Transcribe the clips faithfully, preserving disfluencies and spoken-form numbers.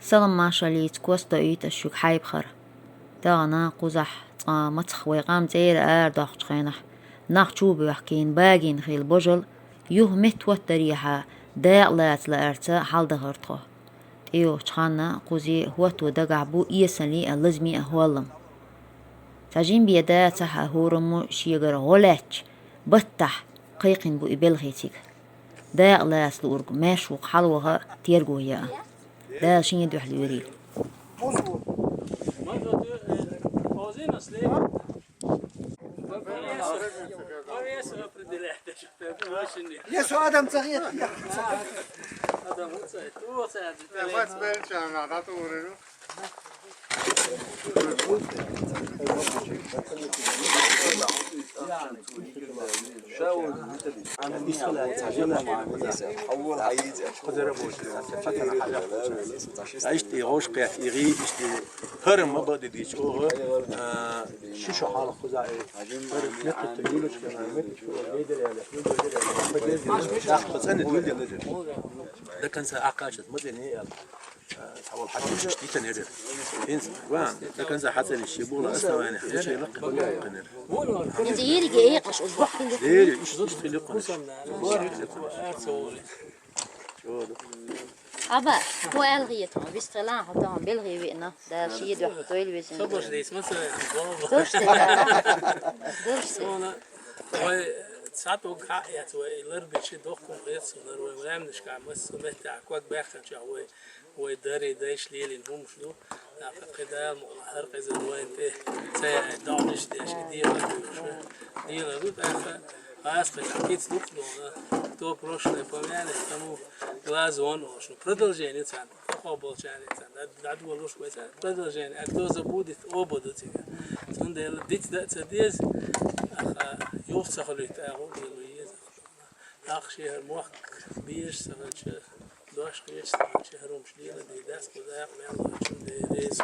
Салам-маршаллица кост доуьйту ас шуьга хьайбахара. Тахана кхузахь цкъа мацах вай къам цӀера арадоккхучу хенахь, нах чу боьхкина багийна хилла божал, юха меттахӀоттарехьа дакъа лаца лаарца хьаладахара тхо. ТӀейогӀучу ханна кхузий хӀотто дагахь бу эсале а, лазаме а хӀоллам. Цхьа жима бен дацахь а, хӀораммо шегара гӀо лаьттачу баттахь кхайкхина бу и белхи цига. Дакъа лаца луург маьрша ву-кх хьалаваха, терго яа. Дала шен дуьхьа лоьрийла. Я со адам ца хета, я. Иштта и гӀовш кхетта, и гӀий, иштта и хӀара ма бакъдийцича оха, а, ши шо хьалха кхузахь, э, хӀара меттахӀоттар юьллучу хенахь, меттахӀоттар гайдар аьлла, юьллу гайдар аьлла, тӀаккха цӀена юьллу делла. До конца Ӏакхаччалц ма цӀена аьлла. Цхьа вала хьацӀераш дитина яра. ХӀинца, ван, до конца хьацӀераш ши була основание, хьацӀераш ши лакха хила яра. ХӀинца ерриге экъаш оцу бохь хила. Лери, иш, иш хила яра. Аба, хӀун аьлла хета хьуна? Вистхила хьо тахана белхи веана, Дала шен дуьхьа тойла везина. Со баш дийс ма ца веана. Дожде, да. Дожде. Вай цхьа тӀулг хьаэца, вай лар бичи дохкун хецунар, вай лаьмнашка массо меттехь ког баьхначохь вай, вай дари дайш лелийна хӀумаш ду. ТӀаккха кхин Дала мукъ лахь, хӀара къиза вайна тӀе ца яй, догӀнаш деш, и дегӀан дуьйш. Дийна ду тӀаккха, гӀазкхаша кица дукха догӀна, кто прошлое помянет, тому глаз вон олуш. Ну, продолжение царна. Кхо болчарна царна дӀадолуш вай царна продолжение. А кто забудет, оба ду цига. Цундела диц дан а ца деза, аха, юха ца хуьлуьйту агӀо а лело еза. ТӀаккха шен хӀара мохк безаш ца хилча, дош хеташ ца хилча, хӀара хӀумаш леладе дац, кху дакъа мел лоцу дерриг а.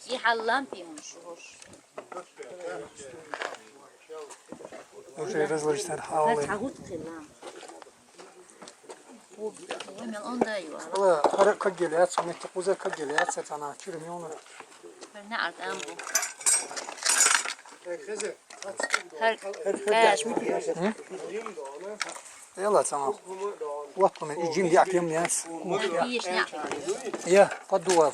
И хьал лампи хӀума шу хӀорш. Уже разложить надо хьале. Хьагуд хила. Ой, мел онда ю, ала. Ала, хара каггел яц, метте куза каггел яц, цана чур миона. Хар на арт амбу. Хар, хар, хар. Эла цама. Вот он, и джим я кем яс. Ишня. Я подувал.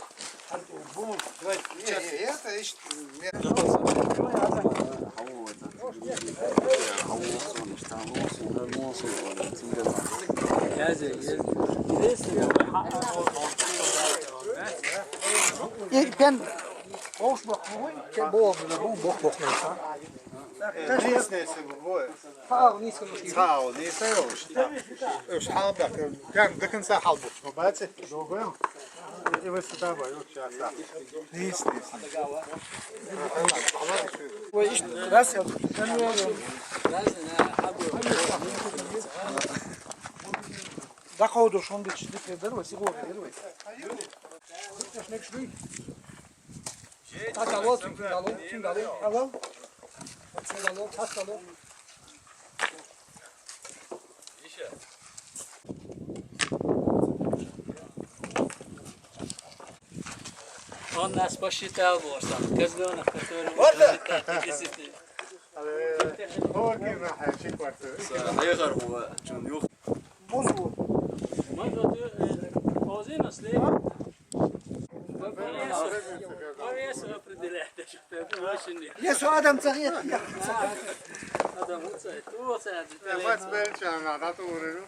И пен. Ош бок, бок, бок, бок. Нийса, нийса, бу, бу. Цхьа а нийса йолуш. Уьш хьалабаьхка, прям до конца хьалабухуш ма бац, догоем. И вы сюда бой, вот сейчас, да. Нийса, нийса. Ой, ишт, раз я. Да ходу, шон дичь, дичь, дервай, сигур, дервай. Дичь, нек шли. Цхьа дало, цуьнга дало, цуьнга дало. Алал. Цуьнга дало, цхьа дало. Он нас посчитал, может, там, козлёнок, который... Вот это! Десяти. Э, Горький на хай, четвёртый. Наехал, чун юх. Бузу. Может, э, позы на след. Повес, повес определяет, что это очень... Я со адам цагет, я. Адам уцай, ту уцай. Я бац белчана, да, ту урыну.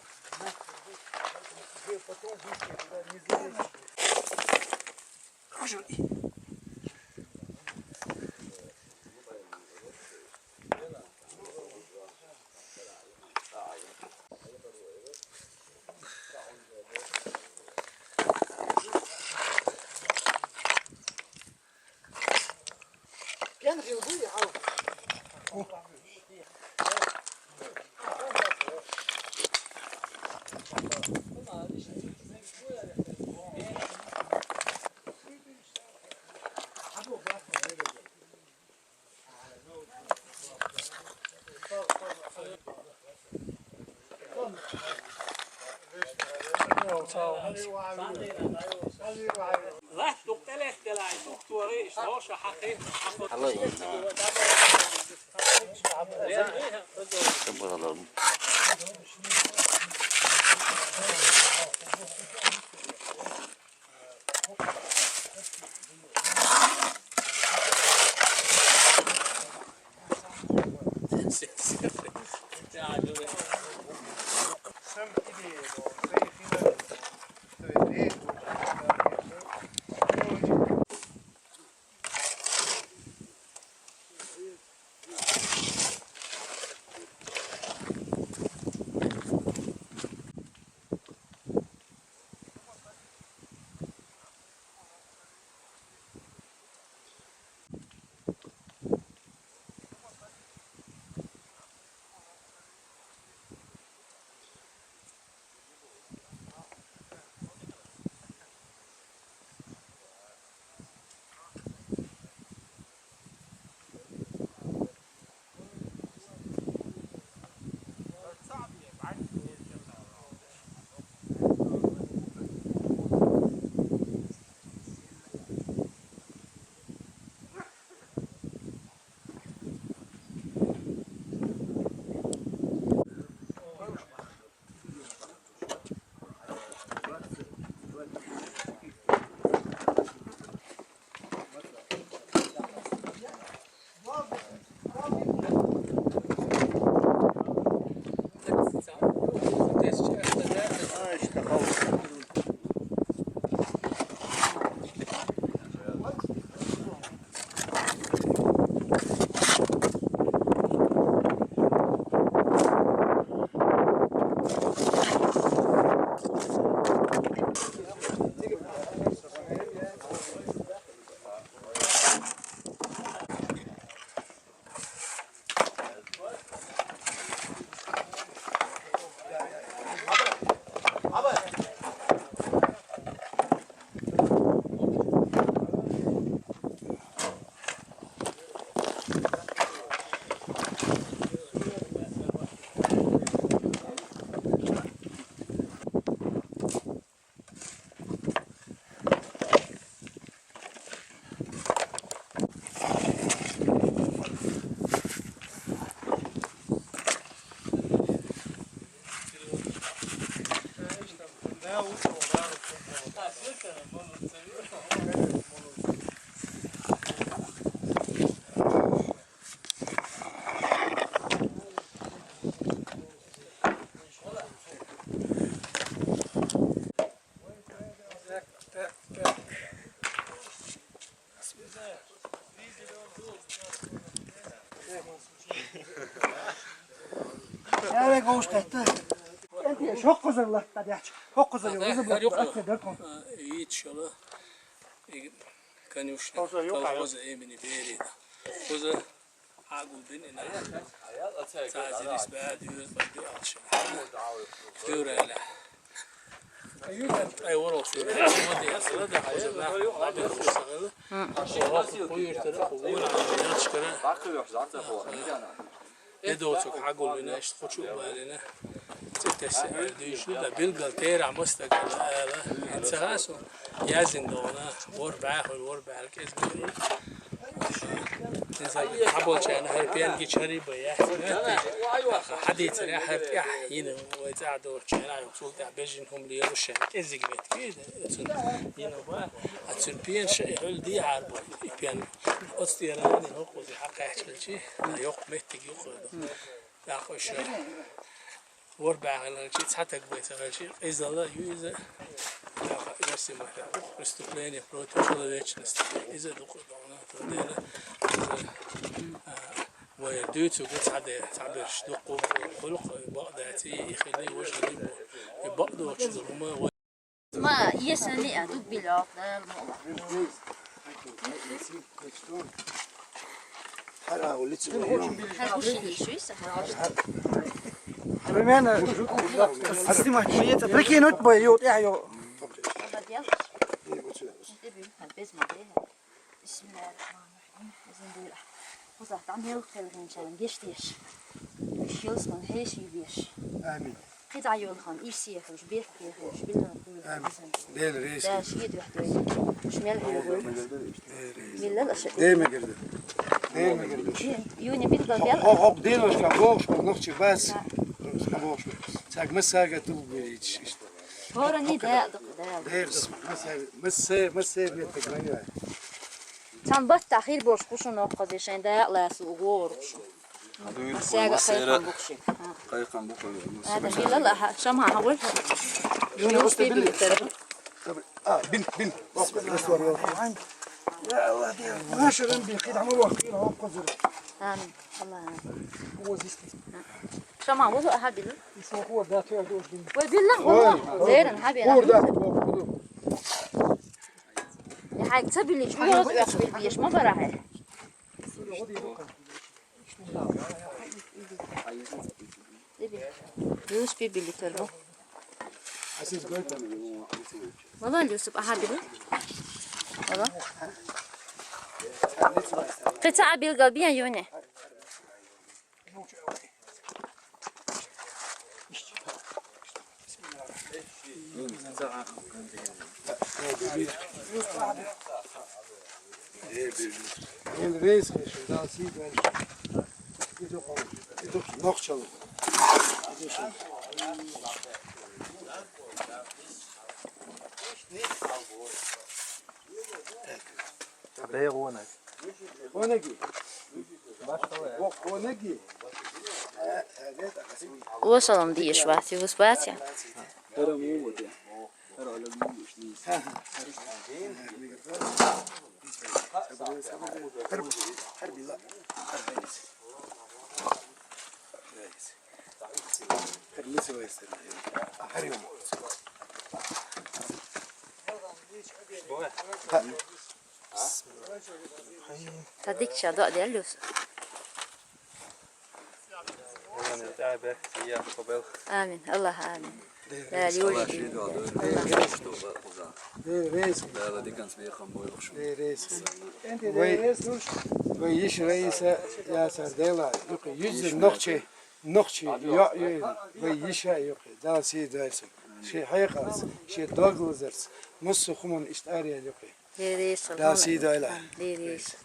Кен гилбу я. Láttuk, te lettél, lány, doktor, és most a hátén. Eve koştu etti. Enti çok kızırlattı ya. Çok kızır, kızır bıraktı. Yok mu? Ötse dört konu. Ha, iyi inşallah. İyi, konuşma. Olsa yok, kolhoz emini beri. Koza agul bin ina. Sazili sba diyor, diyor alışın. Diyor öyle. Ay, var olsun. Ama diye sırada hazırla. Abi, bu sırada. Hı. Buyur, tarafı, buyur. Çıkara. Bakıyor zaten bu. Ne de olsa, agul bin işte, koçu balina. ЦӀи тесса аьлла дуьйцуш ду, да, билггал терахь маса стаг аьлла, аьлла. ХӀинца хьа со яздина догӀна, ворхӀ бӀаьхуьлу, ворхӀ бӀаьхуьлу кӀезиг хилла. Иза хьаболчарна хӀара пен гича хӀара бан яц, моьттий? Хьадийцарехь хӀара тӀехь йина вай цӀахь доцучарна, юха цул тӀехь бежина хӀума лело шайн. КӀезиг меттиг, цуьнан йина бан, а цуьнан пена ша и хьуьлла дехьара бу, и пен. Оцу тӀера а дина хӀокхуза хьакхаьчча хилчи, а йоккха меттиг юккъе ду. ТӀаккха уьш ворхӀ бӀаьхуьлу хилчи, цхьа таг бен ца хилчи, къизалла ю иза. Версия ма-, преступление против человечности. Иза дукха догӀна, тардена. Иза, а, вай дуьйцург цхьа де, цхьаберш дукха хуьлу, бакъ дац, и хилли, важа хилли бу. И бакъ доцуш ду хӀума вай. Ма, если не, а тут белёк, да, ну. Хьара улица. Хорошо, ещё есть, ага. Примерно снимать будет. Прикинуть бы, ё, я, ё. Без модели. بسم الله الرحمن الرحيم. بسم الله. Хоза там хел хел хин чалан геш деш. Шилс ман хеш ю деш. Амин. Хида йол хан, иш сия хеш, бех бех хеш, билмем куй. Амин. Дел рейс. Да, ши деш деш. Шмел хеш. Миллел аша. Дей мегерде. Дей мегерде. Юни бил гал бел. Хо, хо, дел ашка, бохш, нохчи бас. Бохш. Цаг масага тул бирич. Хора ни да, да. Дерс. Масага, масага, масага метр гранья. Цан бат тахир бош кушун окко дешен да ласу угор. Сяга хайхан букши. Хайхан букши. Ада билала ха, шама ха вой. Юнус би билитер. А, бил, бил. Раствор, я. Я Аллах, я. Маша рам би, кида ма вахи, ла окко зур. Амин. Аллах. О, здесь. Шама вой, ха бил. Исма хор да, тё, дож бил. Вой, билла, вой. Зерен, ха бил. Хор да, хор, хор. Хай, ца билич, хай, ца билич, ма бара хай. Юс би били торбо. Вала Юсуп, аха били. Вала. Кыца абил галбия юне. Эл рейс хешин, да, си дальше. Идёт, идёт, нохчал. Так. Бегуна. Онаги. О, салам диеш вати, вус вати. Тадик ча да делюс. Амин. Аллах амин. Да, юри. Вай, вай иш раиса я сардела, юки юзер нохчи, нохчи, я, я, вай иша юки. Да, си дайсу. Ши хайхас, ши доглазерс. Мусу хуман иштари юки. Дерис. Да, си дайла. Дерис.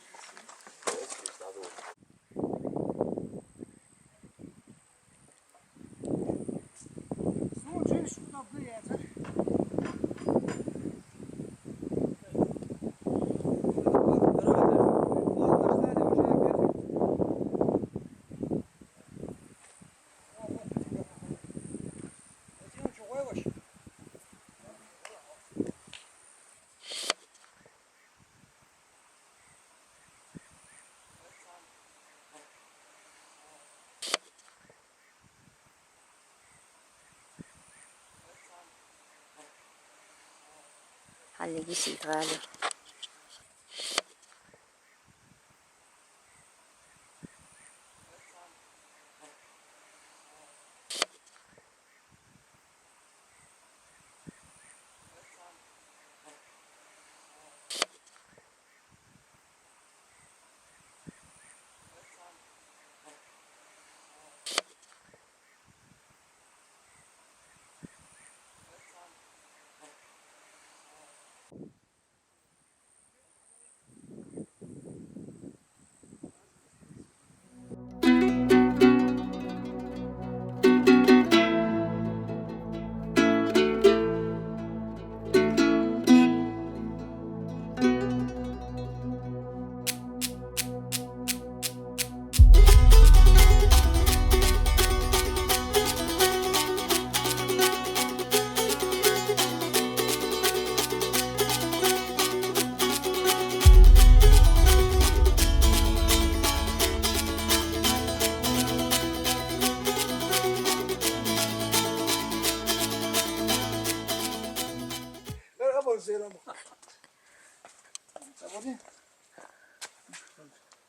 Хали гиси гали.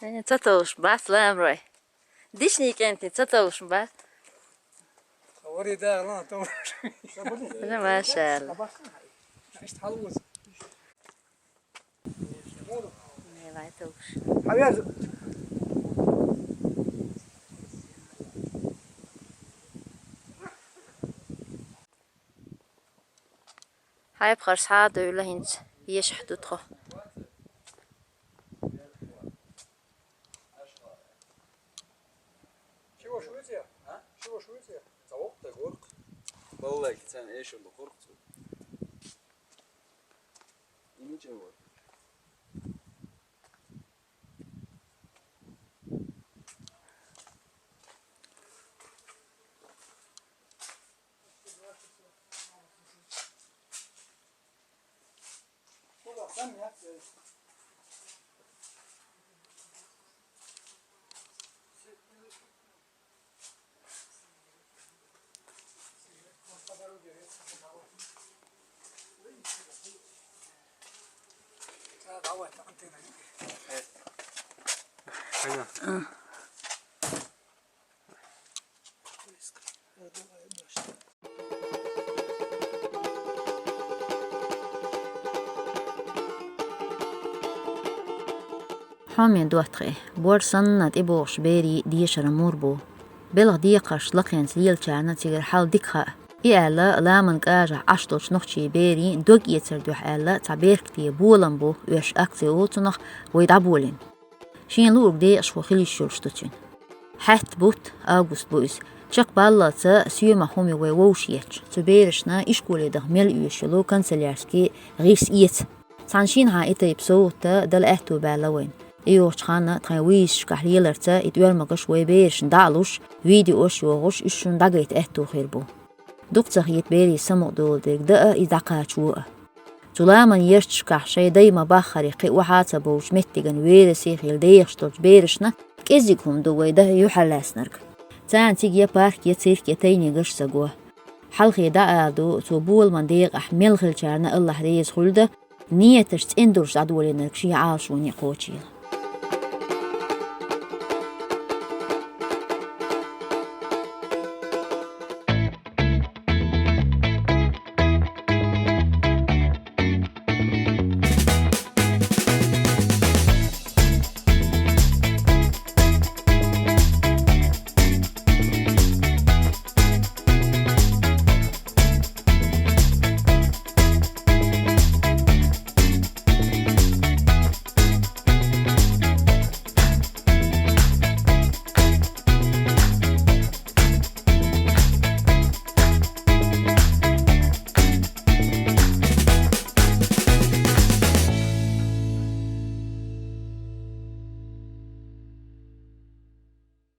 Э, ца товш бац ламрой. Дишни кӀентий ца товш бац. Вари да, ла, товш. Ана машалла. Ишт халуз. Не вай товш. Хавяз. Хьайб харс хьа а девлла хӀинца, ешахь ду тхо. Чего шуете? А? Чего шуете? Баллайки цан эшер ду хурхцу. И ничего. Хьоме доттагӀий, бор санна тӀебогӀуш берий дешара мур бу. Белха декхарш лакхенца лелачарна цигара хьал дика хаьа. И аьлла, ламан кӀажахь Ӏаш долчу нохчий берийн дог эцар дуьхьа аьлла, цхьа беркате болам бу оьшуш акци олу цунах вай дӀаболийна. Шена луург декъашхо хила йиш йолуш ду цуьнан. Хьаьтта бутт, август бу иза. Чекхбаллалца соьмах хӀума ю вай вовшахъетташ. Цу берашна ишколе даха мел оьшуш йолу канцелярский гӀирс эца. Цхьана шинхьа и тайпа совгӀат дала аьтто баьлла вайна. И йогӀучу ханна тхайн вуьйзашкахь леларца и тӀоьрмагаш вай берашна дӀа а луш, видеош а йохуш, уьш шуна дӀагайта аьтто хир бу. Дукха ца хета берийн самукъадолу дерг дан а, иза дӀакхачо а. Цу ламан ярташкахь шайн дай ма-баххара кхин охьа а ца бовлучу меттиган верасе хила дехаш долчу берашна кӀеззиг хӀума ду вай дан юьхьарлаьцнарг. Царна цига я парк, я цирк, я тайнигаш ца го. Хьалхе дӀаала ду, цу боламан декъахь мел хиллачарна Аллахь реза хуьлда, нийяташ цӀена долуш дӀадолийнарг шен Ӏалашоне кхочийла.